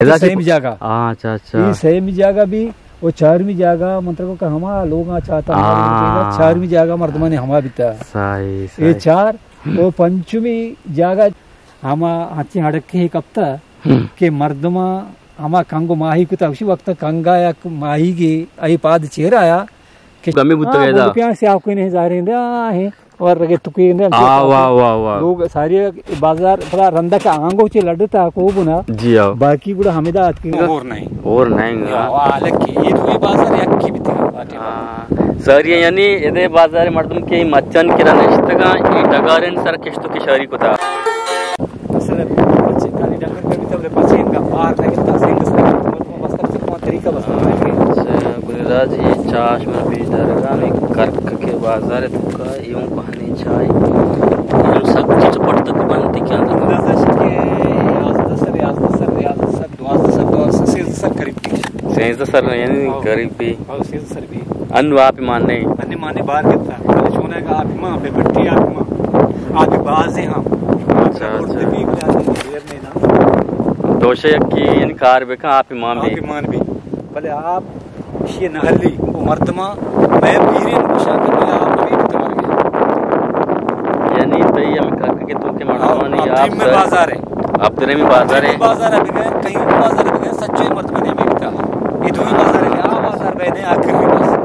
ادا چہ سیمی جاگہ۔ ہاں، اچھا، اچھا۔ اے سیمی جاگہ بی، او چارمی جاگہ، من ترا گوں کہ ہما لوگاں چاتا ہاں۔ چارمی جاگہ مردمانی ہما بیتا۔ صحیح، اے صحیح۔ چار، او پنچمی جاگہ ہما ہنچیں ہڑکے کپتا ہم۔ کہ مردماں ہما کنگ و ماہی کتا، اسی وقت کنگا یک ماہیگے اے پاد چیر آیا کہ گمی بوتگ ہاں، ادا۔ پیان سیاہ کوئی نہیں ظاہر ہے، آ ہیں۔ اور رگے تو کوئی نہیں، آ، واہ، واہ، واہ۔ لوگ ساری بازار پدا رندا کا آنگو چے لڈتا کو بنا۔ جی، آ۔ باقی گڑا ہمیں دا اتکی۔ اور نہیں۔ اور نہیں، یا، ہاں۔ آ، لکی، یہ دوئی بازار یکی بیتی۔ ہاں۔ ساری یعنی ادے بازار مردم کے مچن کرا نشتگا، یہ ڈگارن سر کشت و کشاری کتا۔ اصل پچے کالی ڈنگر کبھی تب پچے ان کا بار لگتا، سنگ سنگ۔ بستر چکواں طریقہ بستر لگے۔ اچھا، گل راج، یہ چاش من پیش دارگا، ہمیں کرک کے بازار توکا، یہ اون پہنے چائے۔ ہم سب چیز پڑتا کہ بنتے کیا تھا؟ اندازہ شکے یازدہ سر، یازدہ سر، یازدہ سر، دوازدہ سر، دوازدہ سر، سیزدہ سر قریب تھی۔ سیزدہ سر یعنی ہاں۔ قریب بھی۔ ہاں، سیزدہ سر بھی۔ انو آپ مان نہیں۔ انو مان نہیں، باہر کتا۔ چونا کا آپ مان، بے بٹی آپ مان۔ آپ بازے ہاں۔ اچھا، اچھا۔ دیر نہیں نا۔ دوشے کی ان کار بکن آپ مان بھی۔ آپ مان بھی۔ بلے آپ شی نہلی و مردماں میں پیریں گشا کہ میں آپ بھی تمہار گیا۔ یعنی تئی ہم کک کے تو کے مردمانی آپ عبدالرحیم میں سر۔ بازار ہے۔ عبدالرحیم بازار ہے۔ بازار ہے بگئے، کہیں بازار ہے بگئے، سچے مردمانی ہمیں بتا۔ یہ دوئی بازار ہے، آ بازار بہنے آخر میں بس۔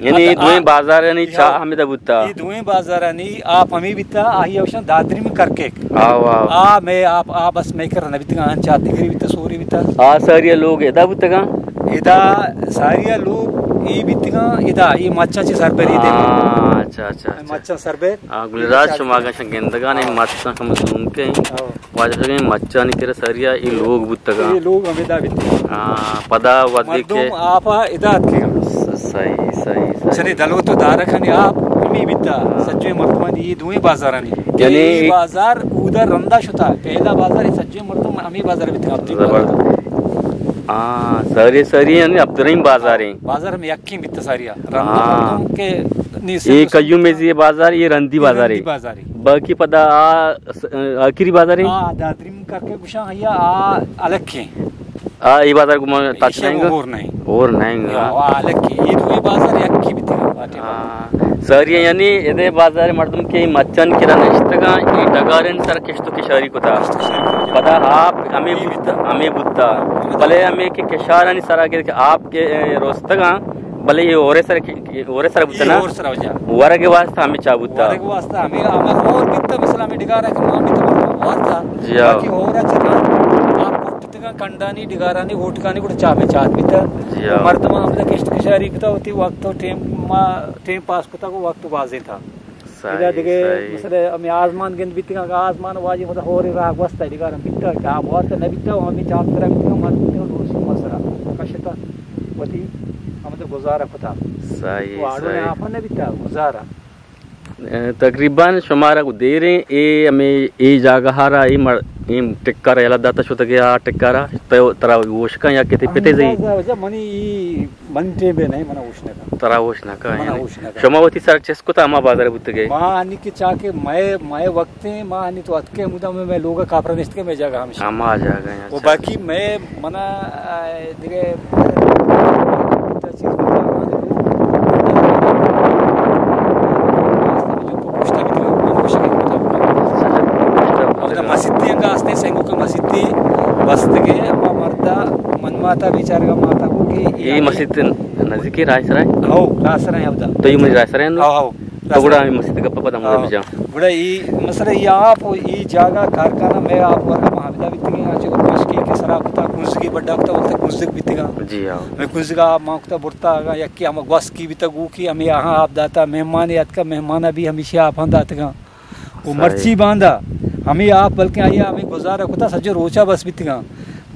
یعنی یہ دوئیں بازار یعنی چا ہمیں دا بوتا۔ یہ دوئیں بازار یعنی آپ ہمیں بتا، آہی اوشن دادری میں کر کے۔ آ، واہ۔ آ، میں آپ، آ، بس میں کر نہ بیتگا، آن چاتی گری بیتا، سوری بیتا۔ آ، ساری لوگ ادا بوتگا؟ ادا ساری لوگ ای بیتگا، ادا، ای مچا چی سر پر ای دے۔ آ، اچھا، اچھا، اچھا۔ مچا سر پر۔ آ، گل راج شما گشن گندگا نے، آ۔ مچا کم زوم کے۔ آ۔ واجہ گئے مچانی کرا ساری ای لوگ بوتگا۔ ای لوگ ہمیں دا بیتگا۔ آ، پدا ودی مردم کے۔ آپ ادا اتکگا۔ س-، صحیح، صحیح، صحیح۔ چرے دلوت و دارکانی آپ ہمیں بیتا، ہاں۔ سچے مردمانی یہ دوئیں بازارانی۔ یعنی یہ بازار اودا رندا شتا، پہلا بازار یہ سچے مردم ہمیں بازار بیتا۔ زبردست۔ ہاں، ساری، ساری یعنی عبدالرحیم بازار ہیں۔ بازار ہم یقین بیتا ساری۔ رندا ہاں۔ مردم کے نی یہ قیوم میں یہ بازار، یہ رندی بازار ہے۔ رندی بازار ہے۔ باقی پدا آ، س-، آخری بازار ہے۔ آ، دادریم کر کے گشاں، یا آ الگ کے۔ آ، ای بازار کو من تک ایشی نہیں گا۔ اور نہیں۔ اور نہیں گا۔ یا، آ الگ کے۔ یہ دوئی بازار یک کی بیتی گا، آ ٹیم۔ ہاں۔ ساری یعنی ادے بازار مردم کے مچن کرا نشتگا، یہ ڈگارن سر کشت و کشاری کتا۔ کشت و کشاری کتا۔ پدا آپ ہمیں بوتا، ہمیں بوتا۔ بلے ہمیں کے کشارانی سرا کے آپ کے، اے، روستگا۔ بلے یہ اورے سر کی، یہ اورے سر بوتا نا؟ یہ اور سر ہو جا۔ ورگ واسطہ ہمیں چا بوتا؟ ورگ واسطہ ہمیں، ہمیں اور بیتا، مثلا ہمیں ڈگارا کہ مان بیتا، ورتا۔ جی ہاں۔ باقی اور اچھا تھا، آپ کٹتگا کنڈانی، ڈگارانی، اوٹکانی گڑا چا میں چات بیتا۔ جی ہاں۔ مردم ہم کشت کشاری کتا ہوتی وقت و ٹیم ما، ٹیم پاس کتا کو وقت بازیں تھا۔ صحیح، ادا دگہ صحیح۔ مثلا ہمیں آزمان گند بیتگا کہ آزمان واجہ خدا ہورے راہ گوستا، ڈگار ہم بیتا کہ آپ واسطہ نہ بیتا، ہمیں چاپ کرا بیتا، مات بیتا، روشی مسرا کشتا، وتی ہمیں گزارا کتا۔ صحیح، وہ آڑو نے صحیح۔ آپ نہ بیتا، گزارا۔ اے، تقریباً شمارا کو دیریں، اے ہمیں اے جاگہ را، اے مر-، اے ٹکر یلا داتا شتگے آ ٹکر را، تو ترا ہوش کن یا کتے پتے زی؟ اندازہ وجہ منی ای من ٹیم بے نہیں، منا ہوش نہ کن۔ ترا ہوش نہ کن، منا یعنی ہوش نہ کن۔ شما وتی سر چست کتا ہما بازار بوتگے؟ ما انی کہ چا کہ مئے، مئے وقت ہیں، ما انی تو اتکے مدام میں، میں لوگا کافرا نشت کے میں جاگہ ہمشہ۔ ہما جاگہ ہیں، وہ اچھا۔ باقی میں منا، آ، دگہ چیز پشتا بیتگا، من گوشگ ء کتاب۔ اچھا، پشتا بیتگا۔ مسیتی انگا ہستیں، سنگو کے مسیتی بستگے، اما مردا من ماتا بیچارگا ماتا کو کہ اے مسیت نزدیکی راہ سرا ہے؟ ہو، راہ سرا ہے اودا۔ تو یہ منی راہ سرا ہے؟ ہو، ہو۔ تو گڑا ہمیں مسیت گپا پدا ہمودا ہو۔ بجا۔ گڑا ای مسئلہ ای آپ و ای جاگہ کارخانہ میں آپ ورگا ما ہمدا بیتگیں، آ چہ اورمشکی کے سرا کتا، کنزگی بڈا کتا، وقت کنزگ بیتگا۔ جی ہاں۔ میں کنزگا آپ ما کتا برتا، اگا یکی ہم گوس کی بیتا گو کی ہمیں آہاں آپ داتا، مہمانے اتکا، مہمانا بھی ہمیشی آپاں داتگاں۔ و صحیح۔ مرچی باندا ہمیں آپ بلکیں آئی ہمیں گزارا کتا سجے روچا بس بیتگاں۔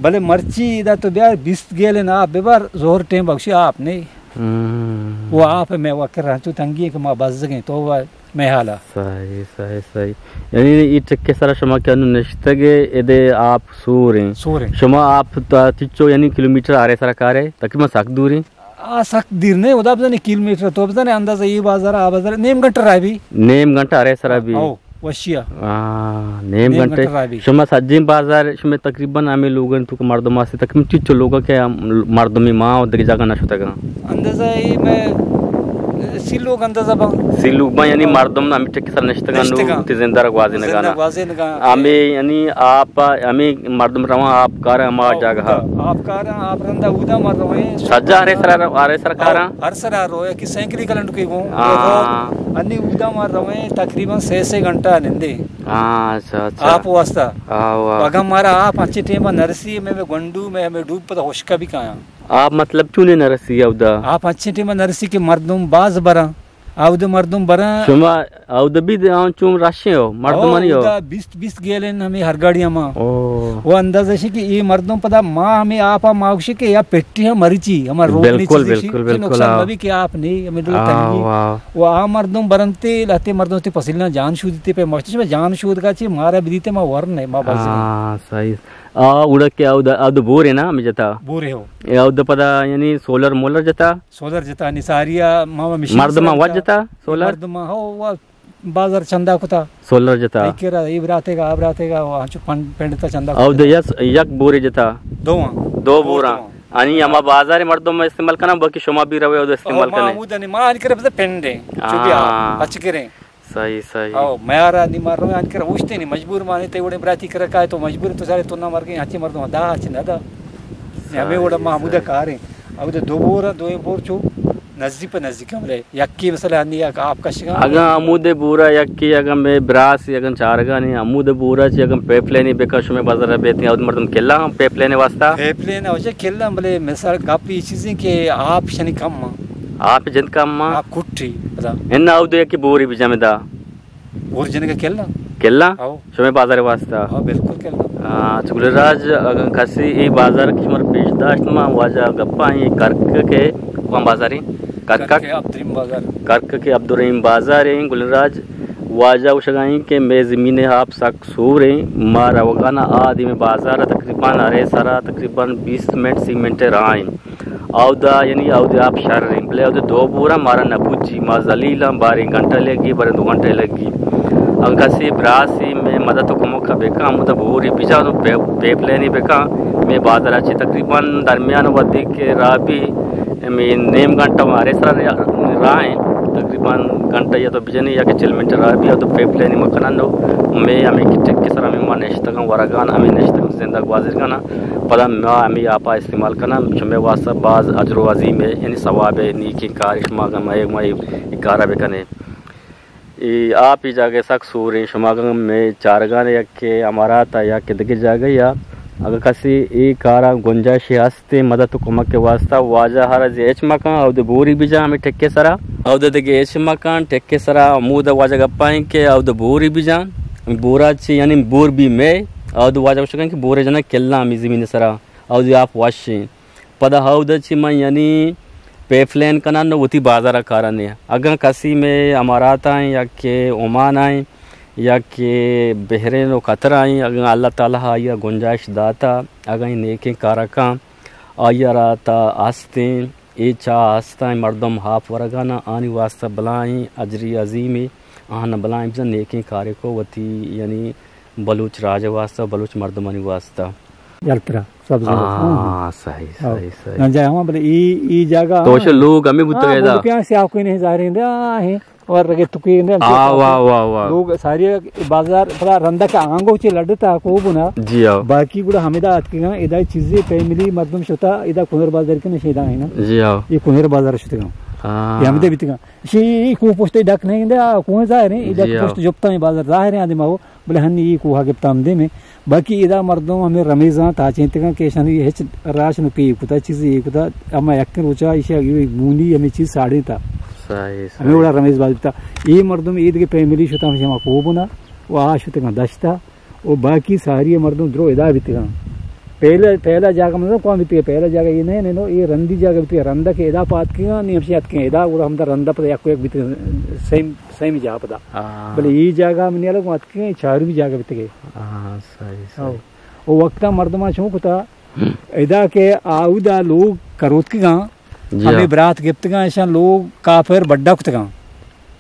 بلے مرچی ادا تو بیار بیست گیلن آپ ببر، ظہر ٹیم بخشی آپ نہیں۔ ہم۔ و آپ میں وکر رہنچو تنگی کہ ما بزگیں تو و میں حالا۔ صحیح، صحیح، صحیح۔ یعنی ای ٹکے سرا شما کہ انو نشتگے ادے آپ سوریں۔ سوریں۔ شما آپ تا تچو یعنی کلومیٹر آرے سرا کارے، تقریباً سک دوریں۔ آ سک دیر نہیں، ادا بزانے کلومیٹر، تو بزانے اندازہ ای بازار، آ بازار، نیم گھنٹہ راہ بھی۔ نیم گھنٹہ ارے سرا بھی۔ او، وشیا۔ آ، نیم نیم گھنٹہ۔ گھنٹہ رابی۔ شما سجیں بازار، شما تقریباً ہمے لوگاں تو کہ مردم آستے، تقریباً چچو لوگاں کہ ہم مردمی ما و دگہ جاگہ نہ شتگاں؟ اندازہ اے میں سی لوگ اندازہ با۔ سی لوگ با، یعنی ہاں۔ مردم ہمے ٹکی سر نشتگاں، نو نشتگاں۔ تی زندہ را گوازینگانا۔ زندہ گوازینگاں۔ ہمے یعنی آپ، ہمے مردم رواں آپ کاراں ہما ہاں، جاگہ۔ اودا آپ کاراں، آپ رندا اودا مر رویں۔ سجا ہرے سرا، ہرے سرا کاراں؟ ہر سرا روئے کہ سینکڑی کلنڈ کے گوں۔ ہاں۔ انی اودا مر رویں تقریباً سے، سے گھنٹہ نندے۔ ہاں، اچھا، اچھا۔ آپ واسطہ۔ ہاں، واہ۔ اگاں مارا آپ انچیں ٹیما نرسی، میں، میں گونڈو، میں، میں ڈوب پدا ہشکا بھی کایاں۔ آپ مطلب چونے نرسی اودا؟ آپ انچیں ٹیما نرسی کہ مردم باز براں۔ اودا مردم براں۔ شما اودا بھی دے آن چون رشیں ہو، مردمانی ہو؟ اودا بیست، بیست گیلن ہمیں ہر گاڑی ہما۔ او۔ وہ اندازہ شی کہ یہ مردم پدا ما ہمیں آپا ما گوشی کہ یا پٹی ہم مرچی، ہما روک نہیں بالکل، چیزی شی، بالکل، کہ بالکل، نقصان ہاں۔ مبی کہ آپ نہیں، ہمیں دل آ، تنگی۔ واہ۔ و آ مردم برنتے، لہتے مردم تے پسیلنا جان شودیتے پہ مشتش میں جان شود کا چی مارا بدیتے ما ورن ہے، ما بازی۔ ہاں، صحیح۔ آ، اوڑا کہ اودا، اودا بورے نا، ہمیں جتا؟ بورے ہو۔ اے اودا پدا، یعنی سولر مولر جتا؟ سولر جتا، نی ساریا، ما، ما مشین مردم سولر وج جتا؟ جتا، سولر؟ مردم ہو، وا بازار چندہ کتا۔ سولر جتا؟ اے کرا، اے براتے گا، آ براتے گا، وا ہنچو پن-، پنڈتا چندہ کتا۔ اودا یس، یک بورے جتا؟ دو ہاں۔ دو بور بورا۔ دو ہاں۔ انی ہما بازار مردم استعمال کنا، باقی شما بھی روے اودا استعمال او، ما کنے؟ ہمود انی، ما انی کرے بس پنڈے۔ چو بیا، ہاں۔ پچ کریں۔ صحیح، صحیح۔ او، میارا نی مردم آن کر اوشتے نی مجبور مانے تے وڑے براتی کر کائے تو مجبور تو سارے تو نہ مر گئے ہچے مردم دا ہچے نہ دا۔ نی ہمیں وڑا صحیح، محمود صحیح۔ کاریں۔ او دے دو بور، دو بور چو نزدیک پہ نزدیک ہم رہے۔ یکی مثلا انی یک آپ کشگا۔ اگاں ہمود بورا یکی اگاں میں براس اگاں چارگا نی ہمود بورا چی اگاں پیپ لینی بکا شمے بازار بیتی او مردم کلا ہم پیپ لینے واسطہ۔ پیپ لینے وجہ کلا بلے مثال گپ یہ چیزیں کہ آپ شنی کم ہاں۔ آپ جند کم ہاں۔ آپ کٹی پدا۔ ان او دے کہ بوری بجمدا۔ بور جنگ کلا؟ کلا؟ ہاؤ۔ شمے بازار واسطہ؟ ہاں، بالکل کلا۔ ہاں، تو گل راج، اگاں کسی اے بازار کہ شمار پیش داشت ما واجہ گپا ایں کرک کے کون بازاری؟ کرک؟ کرک کے عبدالرحیم بازار۔ کرک کے عبدالرحیم بازار ایں گل راج۔ واجہ گوشگا ایں کہ مے زمین آپ سک سور ایں، ما روگانا آ دیمے بازار تقریباً ارے سرا تقریباً بیست منٹ، سی منٹ راہ ایں۔ اودا یعنی اودے آپ شر ایں، بلے اودے دو بوراں مارا نہ پوچی، ما ذلیلاں، باریں گھنٹہ لگی، باریں دو گھنٹہ لگی۔ اگاں کسی براسی میں مدد و کمک بکاں، ہمودا بوری بجاں و پے-، پیپ لینی بکاں، میں بازار چی تقریباً درمیان ودی کہ راہ بی، میں نیم گھنٹہ مارے سر راہ ایں، تقریباً گھنٹہ یا تو بجنی یا کہ چل منٹ راہ بی، تو پیپ لینی مکنن و میں ہمیں کہ ٹک سر ہمیں ما نشتگاں ورگان، ہمیں نشتگاں زندہ گوازرگانا۔ پدا ما ہمے آپا استعمال کناں، شمے واسطہ باز اجر و عظیم ہے، یعنی ثواب ہے، نیکیں کار شما اگاں مئے، مئے کارا بکنے۔ اے آپ ای جاگہ سک سوریں، شما اگاں مئے چارگان یا کہ امارات یا کہ دگہ جاگہ یا اگر کسی اے کارا گنجائش ہست مدد و کمک کے واسطہ واجہ ہر از ہچ مکان، اودے بوری بجا ہمیں ٹکے سرا، اودے دگہ ہچ مکان ٹکے سرا، مودا واجہ گپائیں کہ اودے بوری بجا، بورا چی یعنی بور بی مئے، اودے واجہ گوشگن کہ بورے جنا کلا ہمیں زمین سرا۔ اودے آپ وشیں۔ پدا اودے چی من یعنی پیپ لین کنن و وتی بازار کارن۔ اگاں کسی میں امارات آئیں یا کہ عمان آئیں یا کہ بحرین و قطر آئیں، اگاں اللہ تعالی آئی گنجائش داتا، اگاں اے نیکیں کارکاں آئی را تا ہستیں، اے چا ہستاں مردم آپ ورگانا آنی واسطہ بلائیں اجری عظیمی، آہاں بلائیں بزن نیکیں کارے کو وتی یعنی بلوچ راج واسطہ، بلوچ مردمانی واسطہ۔ یلترا سبز۔ ہاں، صحیح، ہاں۔ صحیح، صحیح۔ نہ جائے ہاں، بلے ای، ای جاگہ تو ہاں۔ لوگ ہمیں بوتگ ہاں، ہے دا۔ لوگ پیاں سیاہ کوئی نہیں ظاہر ہیں دا، ہاں، ہیں۔ اور رگے تکے نے آ، واہ، واہ، واہ۔ لوگ ساری بازار پدا رندا کا آنگو چے لڈتا کو بنا۔ جی ہاں۔ باقی گڑا ہمیں دا اتکگاں، ادا چیزیں فیملی مردم شتا، ادا کنر بازار کے نشے دا ہے نا۔ جی ہاں۔ یہ کنر بازار شتگاں۔ ہاں۔ یہ ہمیں دے بیتگاں۔ شی کو پشت ڈک نہیں دے، کو ظاہر ہے، ادا جی ہاں۔ پشت جپتا ہے بازار ظاہر ہے، آدم آو۔ بلے ہنی اے کوہ ء گپت ہمدیم ء۔ باقی ادا مردم ہمے رمیزاں تاچینتگاں کہ اشانی ہچ راش نہ پی کتا، چیزے اے کتا، اما یکیں روچا ایشی ء گونی ہمے چیز ساڑینتا۔ صحیح، ہمے صحیح۔ وڑا رمیز باز بوتا۔ اے مردم اے دگہ فیملی شتا ہمے ہما کوبنا و آ شتگاں دشتا و باقی ساری مردم درو ادا بیتگاں۔ پہلا، پہلا جاگہ مطلب کون بیتگے؟ پہلا جاگہ اے نہ، نہ، نو، اے رندی جاگہ بیتگے، رندا کہ ادا پاتکگاں، نی ہمشی اتکیں ادا، گڑا ہمدا رندا پدا یک یک بیتگاں، سیم سیمی جاہ پدا۔ ہاں۔ بلے اے جاگہ منی الگ اتکیں چارمی جاگہ بیتگے۔ ہاں، صحیح، صحیح۔ او وقتا مردماں چون کتا، ادا کہ آودا لوگ کروتکگاں، جی ہمیں ہاں۔ برات گپتگاں، اشاں لوگ کافر بڈا کتگاں۔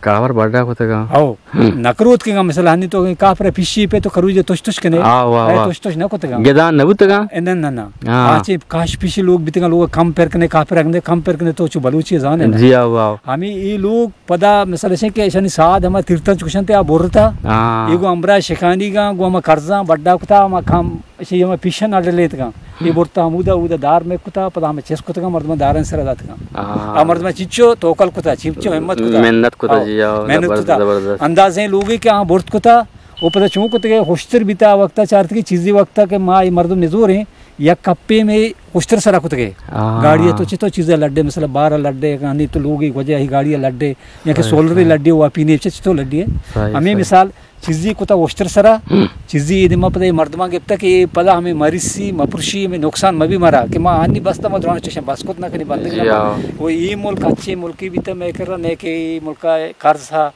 کاور بڈا کتگاں۔ او، ہم۔ نکروت کہ مثلا ہنی تو کافر پشی پہ تو کروجے توش توش کنے۔ آ، واہ، اے واہ۔ توش توش نہ کتگاں۔ گدان نہ بوتگاں؟ اے نہ، نہ، نہ۔ ہاں۔ آچے کاش پشی لوگ بیتگاں، لوگ کم پر کنے، کافر کنے، کم پر کنے تو چو بلوچی زانے نہ۔ جی، آ، واہ۔ ہمیں اے لوگ پدا مثلا شے کہ اشانی ساد ہما تیرتن چکشن تے آ بورتا۔ ہاں۔ اے گو امرا شکانی گا، گو ہما کرزاں بڈا کتا، ہما کم اشی ہما پیشن اڈ لیتگاں۔ اے برتا ہمودا، اودا دار میں کتا، پدا ہمیں چست کتگاں، مردماں دارن سرا داتگاں۔ آ۔ آ مردماں چچو توکل کتا، چچو ہمت کتا۔ محنت کتا، آ، جی، آ، محنت زبردست، کتا۔ زبردست۔ اندازیں لوگے کہ آ برت کتا، او پدا چون کتگے، ہوشتر بیتا وقتا، چارتگے چیزی وقتا کہ ما اے مردم نزور ہیں، یک کپے میں ہوشتر سرا کتگے۔ آ۔ گاڑی تو چتو چیزے لڈے، مثلا بارہ لڈے، یعنی تو لوگی وجہ ہی گاڑی لڈے، یا کہ صحیح، سولرے صحیح۔ لڈے، وا پینے چتو لڈے۔ صحیح، ہمیں صحیح۔ مثال چیزی کتا وشتر سرا، ہم۔ چیزی اے دیما پدا اے مردماں گپتا کہ اے پدا ہمیں مریسی، مپرشی، ہمیں نقصان مبی مرا، کہ ما آنی بستا ما دران چشیں بس کت نہ کنی بندگ جی نہ ہاں۔ وہ اے ملک اچھے ملکی بیتا میں کر رہا، نہ کہ اے ملکا قرض ہا،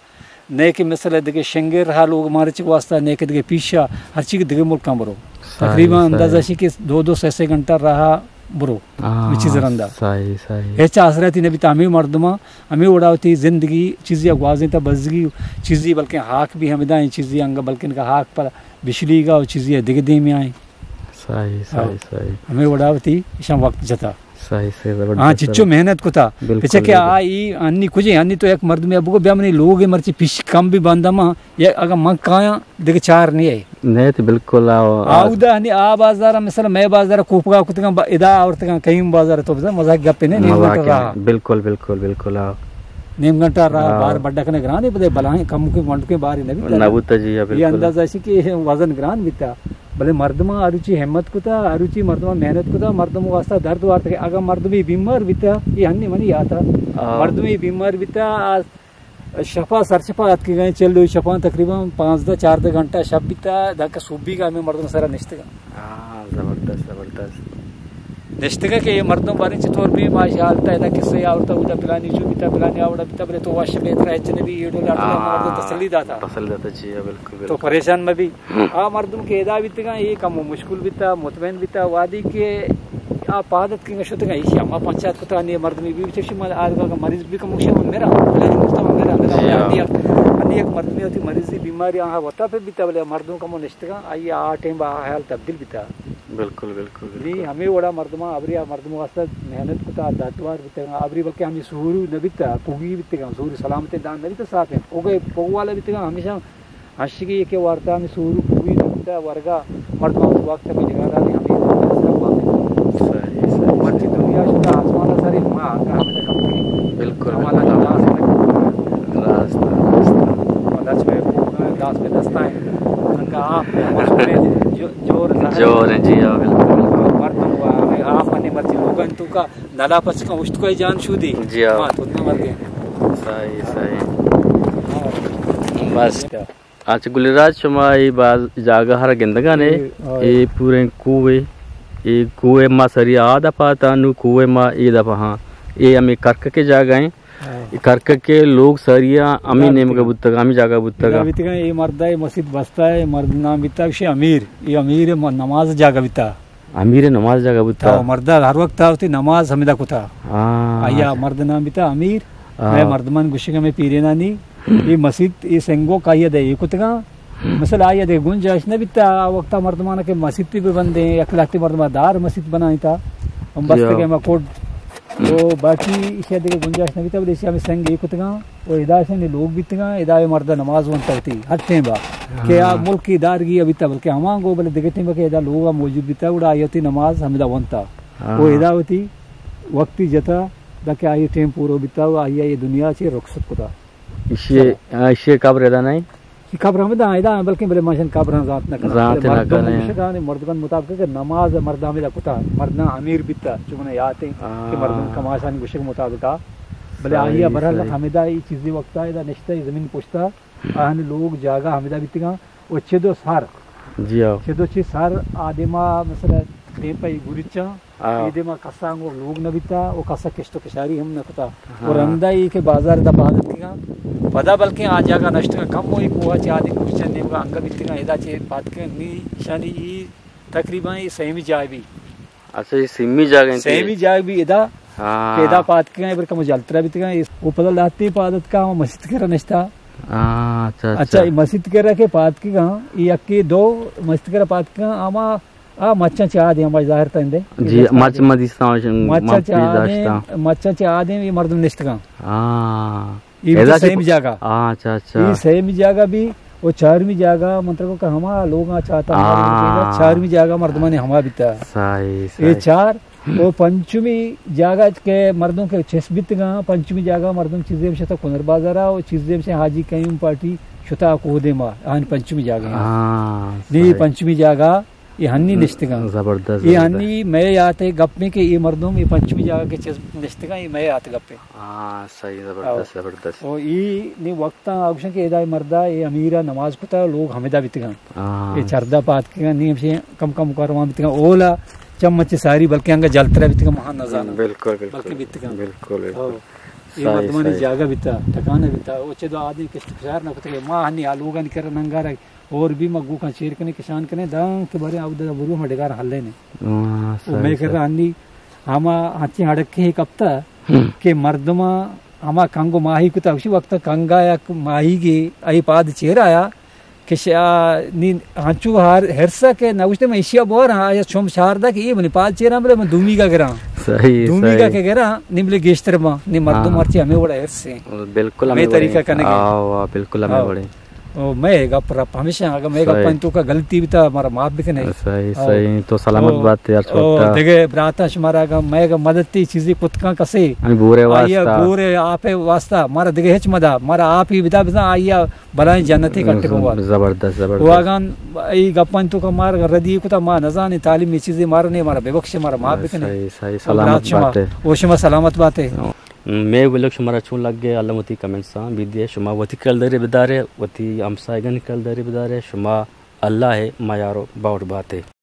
نہ کہ مثلا دگہ شنگر ہا لوگ مارے چک واسطہ، نہ کہ دگہ پیشا، ہر چیز دگہ ملکاں برو۔ صحیح، تقریباً صحیح۔ اندازہ شی کہ دو دو سے سے گھنٹہ رہا برو، آ، ہمے چیز رندا۔ صحیح، صحیح۔ ہچ آسراتی نبی تا ہمے مردماں، ہمے وڑا وتی زندگی چیزی گوازینتا بزگی، چیزی بلکیں ہاک بھی ہمدا ہیں، چیزی انگا بلکیں کا ہاک پر بجلی گا و چیزی دگہ دیمی آئیں۔ صحیح، صحیح، ہاں۔ صحیح۔ ہمے وڑا وتی اشاں وقت جتا۔ صحیح، صحیح، زبردست، ہاں، چچو زبردست۔ محنت کتا۔ بالکل، پچہ کہ بالکل۔ آ ای انی کجے، انی تو یک مردمے بگو بیا منی لوگے مرچی پیش کم بھی بندما، یا اگاں من کایاں، دگہ چار نہ اے۔ نہ اے تو بالکل آ، آ۔ آودا ہنی آ بازار، مثلا مئے بازار کوپگا کتگاں، با-، ادا آورتگاں، کئیم بازار تو بزن، مزاق گپے نہ، نیم گھنٹہ راہ۔ بالکل، بالکل، بالکل، آ۔ نیم گھنٹہ راہ، آ۔ بار بڈا کنے گران اے، بدے بلاہیں کم کے منڈ کے باری نہ بیتا۔ نہ بوتا جی، ہاں، یہ بالکل۔ اندازہ اسی کہ وزن گران بیتا۔ بلے مردماں ہروچی ہمت کتا، ہروچی مردماں محنت کتا، مردم واسطہ درد وارت کہ اگر مردمی بیمار بیتا، یہ ہنی منی آتا۔ آ۔ مردمی بیمار بیتا، آ شپا سرشپا اتکگیں، چل دوئی شپاں تقریباً پانزدہ چاردہ گھنٹہ شپ بیتا، دانکہ صوبی کا ہمیں مردم سرا نشتگا۔ ہاں، زبردست، زبردست۔ نشتگا کہ یہ مردم باریں چطور بھی ما حالتا ادا قصہ آورتا، اودا پلانی چو بیتا، پلانی آوڑا بیتا، بلے تو وش بہتر ہے چنے بھی یہ ڈول آتا، ہاں، مردم تسلی داتا۔ تسلی داتا، جی، بالکل، تو بالکل۔ پریشان مہ بھی۔ ہم۔ آ مردم کہ ادا بیتگاں، اے کم و مشکل بیتا، مطمئن بیتا، وادی کہ آ پاد اتکگاں شتگاں، ایشی ہما پنچایت کتا، نے مردمی بھی چشی مال آرگا کا مریض بھی کم مکشے من میرا، پلانی مفتا من میرا، میرا، جی ہاں۔ انی یک، انی یک مردمی ہوتی مریضی بیماری آہا وتا پہ بیتا، بلے مردم کم نشتگاں، آئی آ ٹائم با حال تبدیل بیتا۔ بالکل، بالکل، نی بالکل۔ ہمیں وڑا مردماں، ابری آ مردم واسطہ محنت کتا، دادوار بیتگاں، ابری بلکہ ہمیں سورو نہ بیتا، کوگی بیتگاں، سورو سلامت دان نہ بیتا، صاف ہیں۔ کوگے، کوگ والا بیتگاں، ہمیشہ ہشگی کہ وارتا ہمیں سورو کوئی نبوتا ورگا مردم وقت میں جگہ داری ہمیں سب باتیں۔ صحیح، صحیح، مرچی صحیح۔ دنیا شتا آسمان سری ما آگا ہمیں کم کی۔ بالکل، ہمارا بالکل۔ لاس تک۔ راست، راست۔ لاس میں، لاس میں دستا ہے۔ انگا آپ جو، جور زہر۔ جور ہے، جی ہاں، بالکل، بالکل۔ مردم ہوا، ہمیں آپ نے مرچی لوگن تو کا نلا پچ کن اشت کوئی جان شودی۔ جی ہاں۔ ہاں، تو نہ مر گئے۔ صحیح، صحیح۔ ہاں۔ بس۔ اچھا گل راج، شما اے باز جاگہ ہر گندگانے، اے، آ، اے پوریں کوہ، اے کوہ ما سری آ دپا تا، نو کوہ ما اے دپا ہاں۔ اے ہمیں کرکک کے جاگہ ہیں۔ ہاں۔ اے کرکک کے لوگ سری ہمیں نیمگا بوتگا، ہمیں جاگہ بوتگا۔ اے مرد ہے، مسجد بستا ہے، مرد نام بیتا شے امیر۔ اے امیر م-، نماز جاگہ بیتا۔ امیر نماز جاگہ بوتا۔ تو مردا ہر وقت آ وتی نماز ہمیدا کتا۔ ہاں۔ آیا مرد نام بیتا امیر۔ ہاں۔ میں مردمان گوشگا میں پیرینانی، یہ مسیت، یہ سنگو کا یہ دے، یہ کتگا۔ مثلا آیا دے گنجائش نہ بیتا، آ وقتا مردمان کے مسیت بھی بندے، یک لہتے مردمان دار مسیت بنائی تا۔ ہم بس جی۔ کہ میں کوڈ، تو باقی اسے دے گنجائش نہ بیتا، بلے اسے ہمیں سنگ یہ کتگا۔ و ادا شنی لوگ بیتگاں، ادا اے مرد نماز ونتا وتی ہر ٹیم با۔ کہ آ ہاں۔ ملک ادارگی بیتا، بلکہ ہمانگو، بلے دگہ ٹیم کہ ادا لوگ موجود بیتا، گڑا آئی وتی نماز ہمیدا ونتا۔ ہاں۔ و ادا وتی وقتی جتا، داکہ آئی ٹیم پورو بیتا و آئی اے دنیا چے رخصت کتا۔ ایشی، چلو۔ ہاں، ایشی قبر ادا نہیں؟ یہ قبر ہمیدا ادا، بلکہ بلے ماشن قبر ہم زانت نہ کنا۔ زانت بلے نہ مردم کنے۔ گوشگان، مردگان مطابق کہ نماز مرد ہمیدا کتا، مرد نہ امیر بیتا، چون یاتے کہ ہاں۔ مردم کماشانی گوشگ مطابقا۔ بلے صحیح، آئی ء برحال صحیح۔ ہمدا ای چیزی وقتا ادا نشتہ ای زمین پشتا، آہن لوگ جاگہ ہمدا بیتگاں و چد و سر۔ جی ہاں۔ چد و چی سر آ دیما مثلا دیم پہ ای گریچاں، ہاں۔ ای دیما کسا انگو لوگ نہ بیتا و کسا کشت و کشاری ہم نہ کتا۔ و ہاں۔ رندا ای کہ بازار دا پاد اتکگاں، پدا بلکیں آ جاگہ نشتگاں کم و ای کوہ چہ آ دی گریچاں نیمگا انگا بیتگاں، ادا چہ پاد کن نی شانی ای تقریباً ای سیمی جاہ بی۔ اچھا، یہ سیمی جاگہ انت؟ سیمی جاہ بی ادا، آ۔ کہ ادا پاد کگاں، اے بر کمو جلترا بیتگاں۔ او پدا لہتے پاد اتکاں، ہما مسیت کرا نشتا۔ آ، اچھا، اچھا، اچھا۔ اے مسیت کرا کہ پاد کگاں، اے یکے دو مسیت کرا پاد کگاں، ہما آ مچاں چہ آدیں، ہما ظاہر تندے۔ جی، مچ ما دیستاں، مچاں چہ آدیں، مچاں چہ آدیں، اے مردم نشتگاں۔ آ۔ اے بیتا سیمی جاگہ۔ آ، اچھا، اچھا۔ اے سیمی جاگہ بی، او چارمی جاگہ، من ترا گو کہ ہما لوگاں چاتا، آ۔ چارمی جاگہ مردمانی ہما بیتا۔ صحیح، اے صحیح۔ چار، او پنچمی جاگہ کہ مردم کہ چست بیتگاں، پنچمی جاگہ مردم چیزے ہم شتا کنر بازارا، او چیزے ہم شتا حاجی قیوم پارٹی شتا کودے ما، آن پنچمی جاگہ۔ آ، نی صحیح۔ پنچمی جاگہ، اے ہنی نشتگاں۔ زبردست، اے زبردست۔ ہنی مئے یات ءِ گپیں کہ اے مردم اے پنچمی جاگہ کہ چست نشتگاں، اے مئے یات ءِ گپیں۔ ہاں، صحیح، زبردست، او۔ زبردست۔ او اے نی وقتاں آ گوشن کہ ادا اے مردا اے امیر ءَ نماز کتا، لوگ ہمدا بیتگاں۔ ہاں۔ اے چردا پاد کگاں، نی ہمشی کم کم کاروان بیتگاں۔ اولا چم چہ ساری بلکہ انگا جلترا بیتگاں، مہان نزاناں۔ بالکل، بالکل۔ بلکہ بیتگاں۔ بالکل، بالکل۔ او۔ اے صحیح، مردمانی صحیح۔ جاگہ بیتا، ٹکانہ بیتا۔ او چہ دو آدمی کشت کشار نہ کتگے۔ ما ہنی آ لوگانی کرا ننگارگ اور بی ما گوکاں چیر کنیں، کشان کنیں، داں کہ باریں آ دگہ برو ہما ڈگار ہلینیں۔ ہاں، او صحیح، مئے صحیح۔ کرا ہنی ہما ہنچیں ہڑکے کپتا ہم۔ کہ مردماں ہما کنگ و ماہی کتا، گوشی وقتا کنگا یک ماہیگے آئی پاد چیر آیا کہ شا-، نی ہنچو ہر-، ہرسا کہ نہ گوشتے من ایشیا بوراں، آیا چم شاردا کہ اے منی پاد چیراں بلے من دومیگا گراں۔ صحیح، دومیگا صحیح۔ کہ گراں، نی بلے گیشتر باں، نی مردم ہاں۔ ہرچی ہمے وڑا ہرسیں۔ بالکل ہمے ہمے طریقہ وڑیں۔ کنگے۔ آو، آ، بالکل ہمے ہاں۔ وڑیں۔ او، مئے گپ رپ ہمیشہ، اگاں مئے صحیح۔ گپانی توکا غلطی بیتا، مارا معاف بکنے۔ صحیح، او۔ صحیح۔ تو سلامت او۔ بات یار، او، چھوٹا۔ دگہ براتاں شمارا اگاں مئے اگاں مدد تی چیزی کتکاں کسے۔ ہمیں بورے آئی واسطہ۔ بورے آپے واسطہ، مارا دگہ ہچ مدا، مارا آپ ہی بدا بزاں آئی بلائیں جنتے کٹے بوا۔ زبردست، زبردست۔ او اگاں ای گپانی توکا مار ردی کتا، ما نزانے تعلیم یہ چیزی مارا نے، مارا ببخشے، مارا معاف بکنے۔ صحیح، صحیح۔ او برات سلامت شما۔ باتے۔ او شما سلامت باتے۔ او۔ مئے ولگ شمارا چون لگے، الم وتی کمنٹساں بدیے، شما وتی کلداری بدارے، وتی ہمسایگانی کلداری بدارے، شما اللہ ءِ میار و باوٹ باتے۔